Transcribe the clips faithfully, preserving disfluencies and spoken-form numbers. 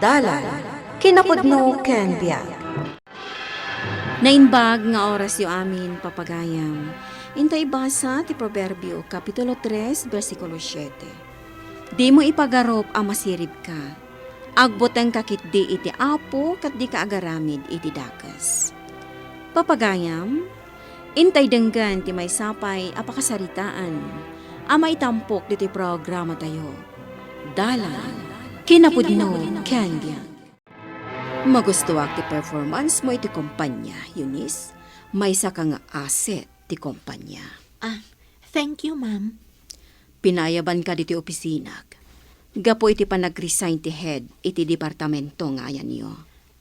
Dalan, kinapudno ken biag. Naimbag nga orasyo amin, papagayam. Inta ibasa ti Proverbio, Kapitulo tres, bersikulo siete. Dimo ipagarup a masiribka. Agbutengka ketdi iti Apo ket dika agaramid iti dakes. Papagayam, intay denggen ti maysa pay a pakasaritaan a maitampok ditoy programatayo. Dalan, kinapudno, ken biag. Magustuak ti performance mo iti kompanya, Eunice. Maysaka nga asset ti kompanya. Ah, thank you, ma'am. Pinaayabanka ditoy opisinak gapu iti panag-resign ti head iti departamento nga ayanyo.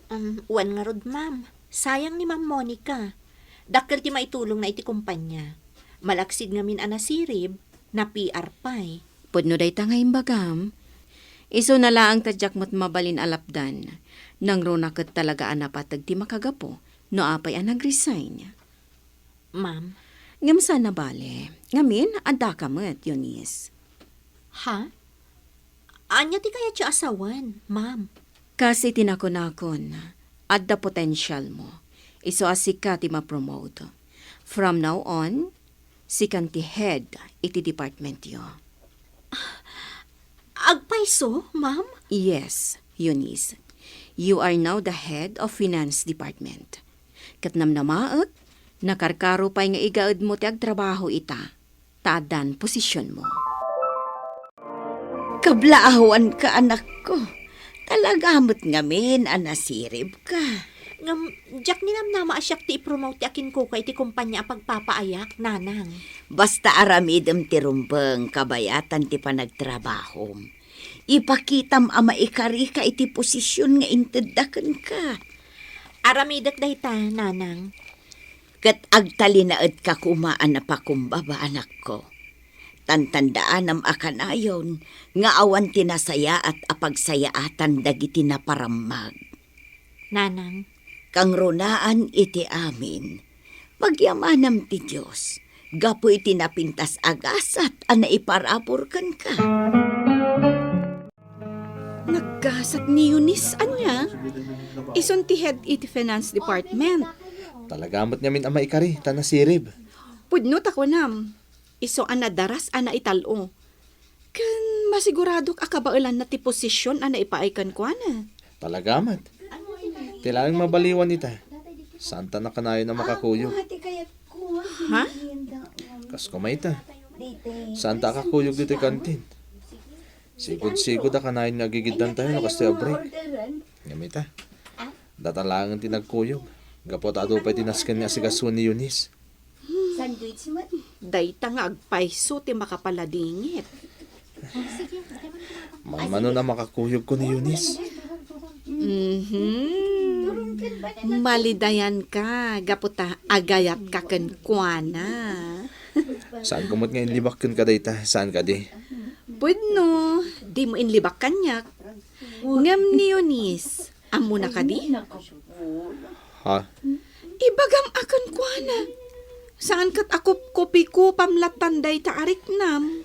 Um, wen ngarud, ma'am. Sayang ni Ma'am Monica. Dakkel ti maitulongna iti kompanya. Malaksid ngamin a nasirib, na-P R pay. Pudno dayta nga imbagam. Isuna laeng ta diak met mabalin a lapdan. Nangruna ket talaga a napateg ti makagapu no apay a nag-resign. Ma'am. Ngem saan a bale. Ngamin, addaka met, Eunice. Ha? Ania ti kayatyo a sawen, ma'am? Kas iti nakunakon, adda potential mo. Isu a sika ti ma-promote. From now on, sikan ti head iti departmentyo. Agpayso, ma'am? Yes, Eunice. You are now the head of finance department. Ket namnamaek, nakarkaro pay nga igaedmo ti agtrabaho ita, ta addan posisionmo. Kablaawanka, anakko. Talaga met ngamin a nasiribka. Ngem, diak ninamnama a siak ti i-promote ti akinkuka iti kompania a pagpapaayak, nanang. Basta aramidem ti rumbeng kabayatan ti panagtrabahom. Ipakitam a maikarika iti posisyon nga intedda kenka. Aramidek dayta, nanang. Ket agtalinaedka koma a napakumbaba, anakko. Tantandaanam a kanayon nga awan ti nasayaat a pagsayaatan dagiti naparammag. Nanang. Kangrunaan iti amin, pagyamanam ti Dios gapu iti napintas a gasat a naiparabur kenka. Naggasat ni Eunice, ania? Isun ti head iti finance department. Talaga met ngamin a maikari, ta nasirib. Pudno ta kunam, isu a nadaras a naital-o. Ken masiguradok a kabaelanna ti posisyon a naipaay kenkuana. Talaga met. Ti laeng mabaliwan ita, saanta a kanayon a makakuyog. Ha? Kas koma ita, saanta a kakuyog ditoy kantin. Sigud-sigud a kanayon nga agigiddantayo no kastoy a break. Ngem ita, data laengen ti nagkuyog, gapu ta adu pay ti nasken nga asikasuen ni Eunice. Sandwich met. Dayta nga agpayso ti makapaladingit. Manmanon a makakuyogko ni Eunice. Mhm. Malidayanka, gapu ta agayatka kenkuana. Saanko met nga inlibak kenka dayta, saan kadi? Pudno, dimo inlibak kaniak. Ngem ni Eunice, ammona kadi? Ha? Ibagam a kenkuana. Saan ket a kupkupikupam lattan dayta a riknam.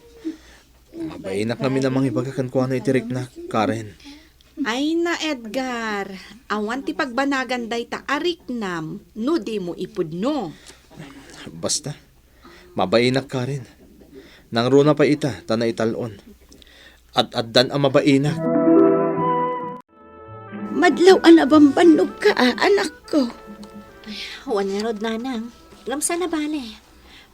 Mabainak ngamin a mangibaga kenkuana iti riknak, Karen. Ay na, Edgar, awan ti pagbanagan dayta a riknam no dimo ipudno. Basta, mabainak, Karen. Nangruna pay ita ta naital-on. Ad-addan a mabainak. Madlaw a nabambannogka, a, anakko. Wen ngarud, nanang. Ngem saan a bale.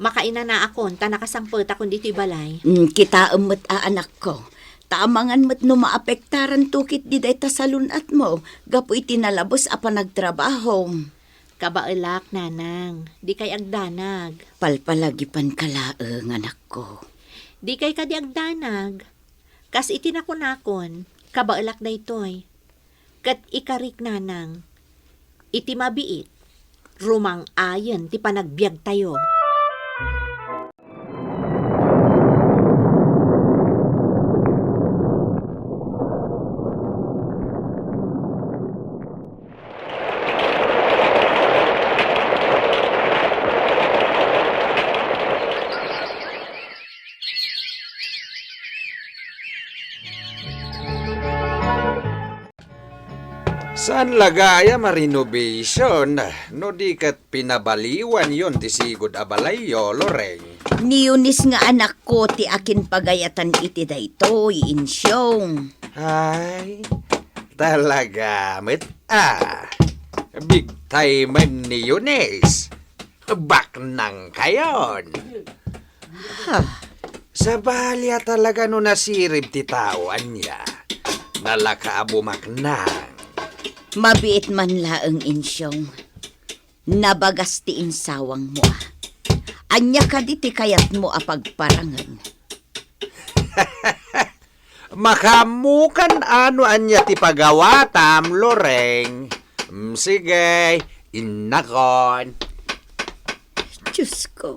Makainanaakon ta nakasangpetakon ditoy balay. Mm, kitaem met a, anakko. Ta amangan met no maapektaranto ketdi dayta salun-atmo gapu iti nalabes a panagtrabahom. Kabaelak, nanang. Dikay agdanag. Palpalagipanka laeng, anakko. Dikay kadi agdanag. Kas iti nakunakon, kabaelak daytoy. Ket ikarik, nanang, iti mabiit, rumang-ayen ti panagbiagtayo. Saan la gayam a renovation, no di ket pinabaliwanyon ti sigud a balayyo, Loreng? Ni Eunice nga anakko ti akinpagayatan iti daytoy, Insyong. Ay, talaga met a. Big time ni Eunice. Baknang kayon. Ha? Sabali a talaga no nasirib ti tao ania. Nalaka a bumaknang. Mabiit man laeng, Insyong. Nabagas ti insawangmo, a. Ania kadi ti kayatmo a pagparangen? Makaammokan a no ania ti pagawatam, Loreng. Mm, sige, innakon. Diyos ko,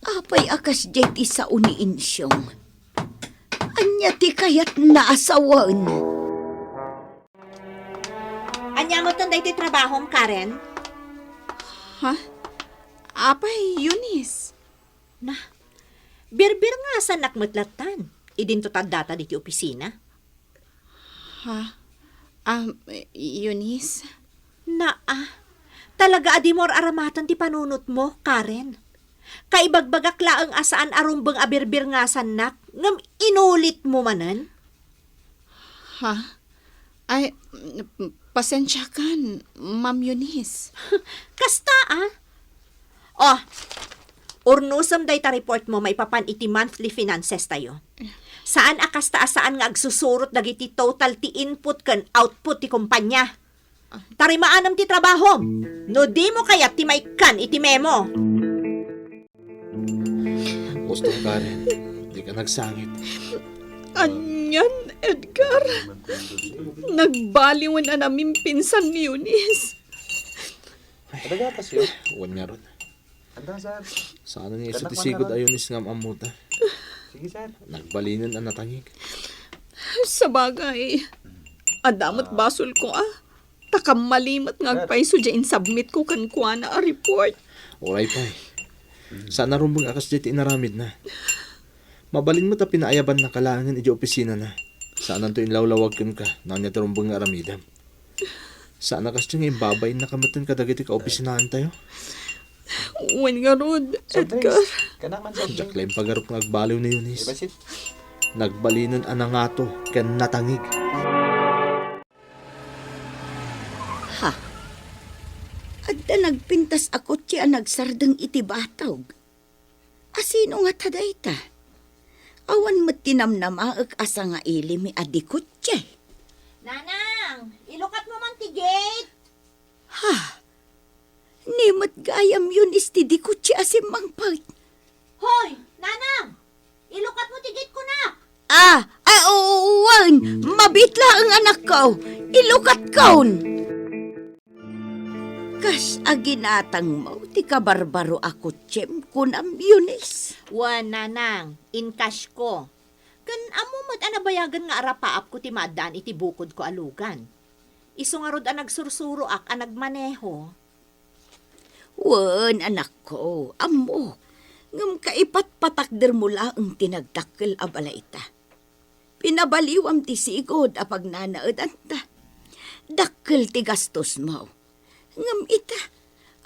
apay a kasdiay ti sao ni Insyong? Ania ti kayatna a sawen? Ania metten daytoy trabahom, Karen? Ha? Apay, Eunice? Na, birbirngasannak met lattan. Idinto ta addata ditoy opisina. Ha? Um, Eunice? Naa, talaga a dimo ar-aramatan ti panunotmo, Karen. Kaibagbagak laeng a saan a rumbeng a birbirngasannak, ngem inulitmo manen? Ha? Ay, pasensiakan, Ma'am Eunice. Kasta, a. Oh, urnosem dayta reportmo maipapan iti monthly finances tayo. Saan a kasta a saan nga agsusurot dagiti total ti input ken output ti kumpanya. Tarimaanem ti trabahom no dimo kayat ti maikkan iti memo. Gusto, Karen, dika nagsangit. Anian, Edgar? Nagbaliwen a namimpinsan ni Eunice. Ay, wen ngarud. Anda, sir? Saan nga isu ti sigud a Eunice nga am-ammota? Sige, sir. Nagbalinen a natangig. Sabagay, adda met basolko, a. Ta kammali met nga agpayso diay insubmitko kenkuana a report. Uray pay. Saan a rumbeng a kasdiay ti inaramidna. Mabalin met a pinaayabannaka laengen idiay opisinana. Saananto inlawlawag kenka no ania ti rumbeng nga aramidem. Saan a kasdiay nga imbabayennaka metten kadagiti kaopisinaantayo. Wen ngarud, Edgar. Diak la impagarup nga agbaliw ni Eunice. Nagbalinen a nangato ken natangig. Ha? Adda nagpintas a kotse a nagsardeng iti batog. A sino ngata dayta? Awan met ti namnamaek a sangailimi a di kotse. Nanang, ilukatmo man ti gate. Ha? Ni met gayam Eunice ti di kotse a simmangpet. Hoy, Nanang! Ilukatmo ti gate kunak! Ah, ah, wen, mabiit laeng anakko. Ilukatkon. Kas a ginatangmo ti kabarbaro a kotsem, kunam, Eunice? Wen, Nanang, in-cash ko. Ken ammo met a nabayagen nga arapaapko ti maaddaan iti bukodko a lugan. Isu ngarud a nagsursuroak a nagmaneho. Wen, anakko, ammok. Ngem kaipatpatakdermo laeng ti nagdakkel a balayta. Pinabaliwam ti sigud a pagnanaedanta. Dakkel ti gastosmo. Ngem ita,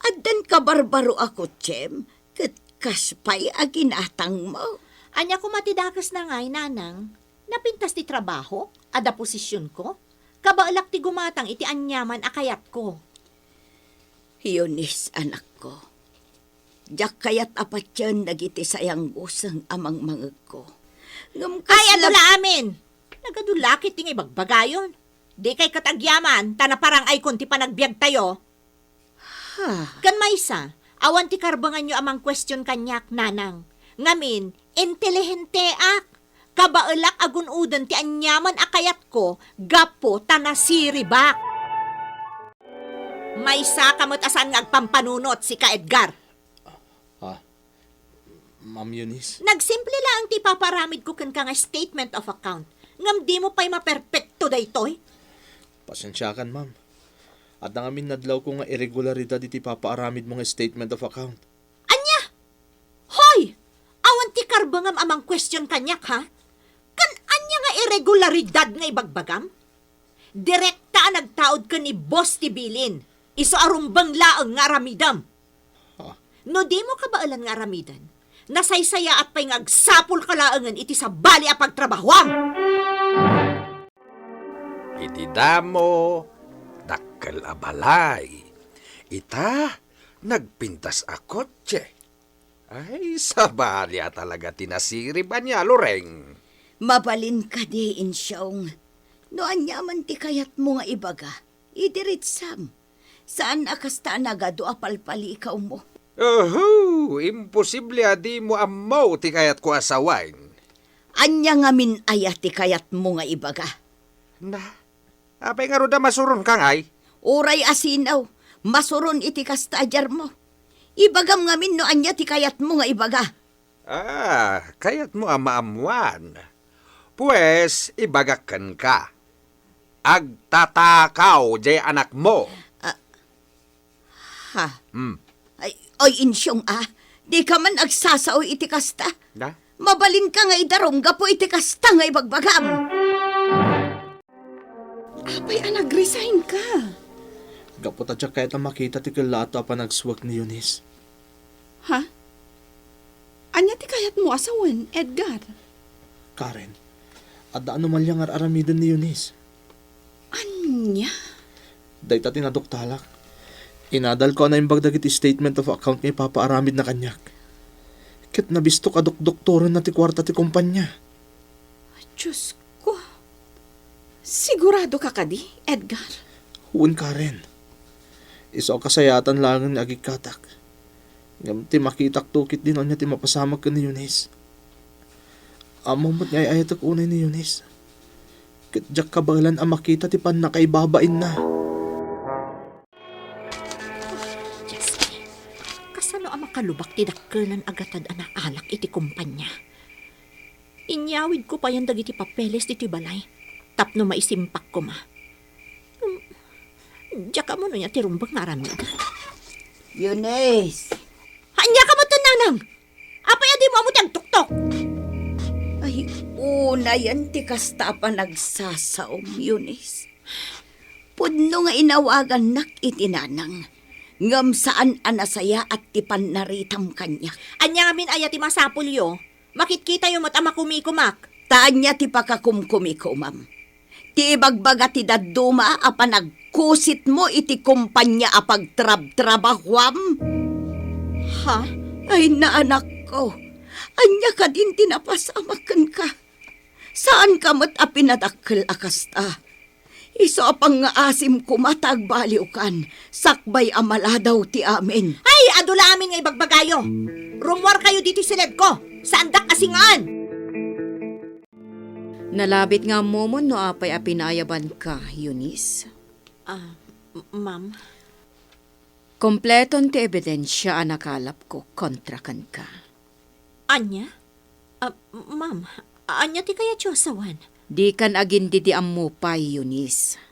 addan kabarbaro a kotsem ket kas pay a ginatangmo. Ania koma ti dakesna ngay, Nanang? Napintas ti trabahok, adda posisionko. Kabaelak ti gumatang iti aniaman a kayatko. Eunice, anakko, diak kayat a patien dagiti sayangguseng a mangmangegko. Ngem ay, kasla- adu la amin! Nagadu la ket ti nga ibagbagayon. Dikay ket agyaman ta naparangaykon ti panagbiagtayo. Ha? Ken maysa, awan ti karbenganyo a mangkuestion kaniak, Nanang. Ngamin, intelihenteak. Kabaelak a gun-oden ti aniaman a kayatko gapu ta nasiribak. Maysaka met a saan nga agpampanunot, sika, Edgar. Ah, Ma'am Eunice? Nagsimple laeng ti ipapaaramidko kenka nga statement of account. Ngem dimo pay maperpekto daytoy? Pasensiakan, ma'am. Adda ngamin nadlawko nga irregularidad iti ipapaaramidmo nga statement of account. Ania? Hoy! Awan ti karbengam a mangkuestion kaniak, ha? Ken ania nga irregularidad nga ibagbagam? Direkta a nagtaud ken ni boss ti bilin. Isu a rumbeng laeng nga aramidem. Ah. No dimo kabaelan nga aramiden, nasaysayaat pay nga agsapulka laengen iti sabali a pagtrabahuam. Iti damo, dakkel a balay. Ita, nagpintas a kotse. Ay, sabali a talaga ti nasirib ania, Loreng. Mabalin kadi, Insyong. No ania man ti kayatmo nga ibaga, idiritsam. Saan a kasta a nagadu a palpalikawmo. Oho, imposible a dimo ammo ti kayatko a sawen. Ania ngamin aya ti kayatmo nga ibaga? Na, apay ngarud a masuronka ngay? Uray a sino, masuron iti kasta a diarmo. Ibagam ngamin no ania ti kayatmo nga ibaga. Ah, kayatmo a maammuan. Pues, ibagak kenka. Agtatakaw jay anakmo. Ah, ha? Hmm. Ay, oy, Insyong, ah. Dika man agsasao iti kasta. Na? Mabalinka nga idarum gapu iti kasta nga ibagbagam. Apay a nag-resign ka? Gapu ta diak kayat a makita ti kellato a panagsuek ni Eunice. Ha? Ania ti kayatmo a sawen, Edgar? Karen, adda anomalia nga ar-aramiden ni Eunice. Ania? Dayta ti naduktalak. Inadalko a naimbag dagiti statement of account nga ipapaaramidna kaniak. Ket nabistok a dokdoktorenna ti kuarta ti kompania. Diosko. Siguradoka kadi, Edgar? Wen, Karen. Isu a kasayaatan laengen nga agikkatak. Ngem ti makitakto ketdi no ania ti mapasamak ken ni Eunice. Ammom met nga ay-ayatek unay ni Eunice. Ket diak kabaelan a makita ti pannakaibabainna. Diosko, kasano a makalubak ti dakkelan a gatad a naalak iti kompania? Inyawidko payen dagiti papeles ditoy balay tapno maisimpakko koma. Hmm, diak ammo no ania ti rumbeng nga aramid. Eunice! Ania ka met, Nanang? Apay a dimo ammo ti agtuktok? Ay, unayen ti kasta a panagsasaom, Eunice. Pudno nga inawagannak iti nanang, ngem saan a nasayaat ti pannaritam kaniak. Ania ngamin aya ti masapulyo? Makitkitayo met a makumikumak. Ta ania ti pakakumkumikomam? Ti ibagbaga ti dadduma a panagkusitmo iti kompania a pagtrabtrabahuam? Ha? Ay, naanakko, ania kadin ti napasamak kenka? Saanka met a pinadakkel a kasta. Isu a pangngaasim koma ta agbaliwkan, sakbay a maladaw ti amin. Ay, adu la amin nga ibagbagayo. Rummuarkayo ditoy siledko. Saandak a singaan. Nalabit nga ammomon no apay a pinaayabanka, Eunice. Ah, m-, ma'am. Kompleton ti ebidensia a nakalapko kontra kenka. Ania? Ah, ma'am, ania ti kayatyo a sawen? Dikan agindidi ammo pay, Eunice.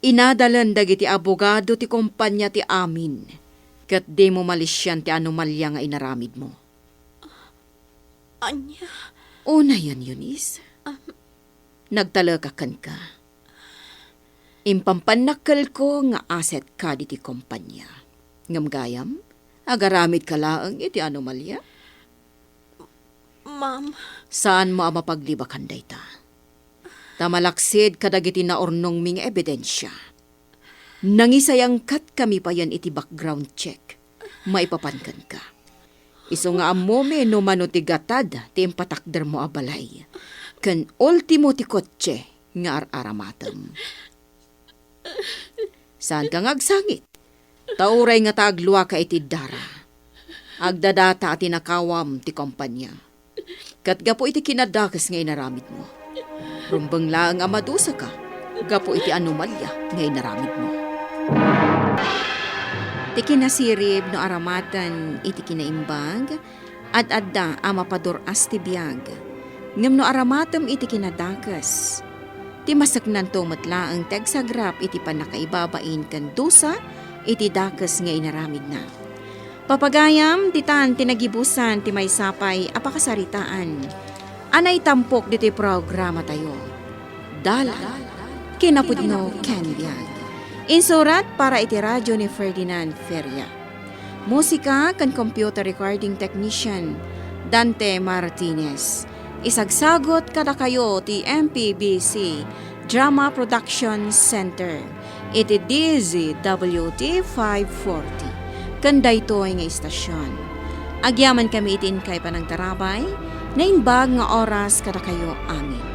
Inadalen dagiti abogado ti kompania ti amin, ket dimo malisian ti anomalia nga inaramidmo. Ania? Unayen, Eunice. Um, Nagtalekak kenka. Impampannakkelko nga asset ka diti kompania. Ngem gayam, agaramidka laeng iti anomalia? Ma'am. Saanmo a mapaglibakan dayta. Ta malaksid kadagiti naurnongmi nga ebidensia. Nangisayangkatkami payen iti background check. Maipapan kenka. Isu nga ammomi no mano ti gatad ti impatakdermo a balay. Ken ultimo ti kotse nga ar-aramatem. Saanka nga agsangit. Ta uray ngata agluaka iti dara, agdadata a tinakawam ti kompania. Ket gapu iti kinadakes nga inaramidmo, rumbeng laeng a madusaka gapu iti anomalia nga inaramidmo. Ti kinasirib no aramaten iti kinaimbag, ad-adda a mapadur-as ti biag. Ngem no aramatem iti kinadakes, ti maseknanto met laeng ti agsagrap iti pannakaibabain ken dusa iti dakes nga inaramidna. Papagayam, ditan ti nagibusan ti maysa pay a pakasaritaan a naitampok ditoy programatayo. Dalan Kinapudno ken biag. Insurat para iti radyo ni Ferdinand Feria. Musika ken computer recording technician, Dante Martinez. Isagsagut kadakayo ti M P B C Drama Production Center iti D Z W T five forty. Ken daytoy nga istasyon, agyaman kami iti inkay panangtarabay, naimbag nga oras kadakayo amin.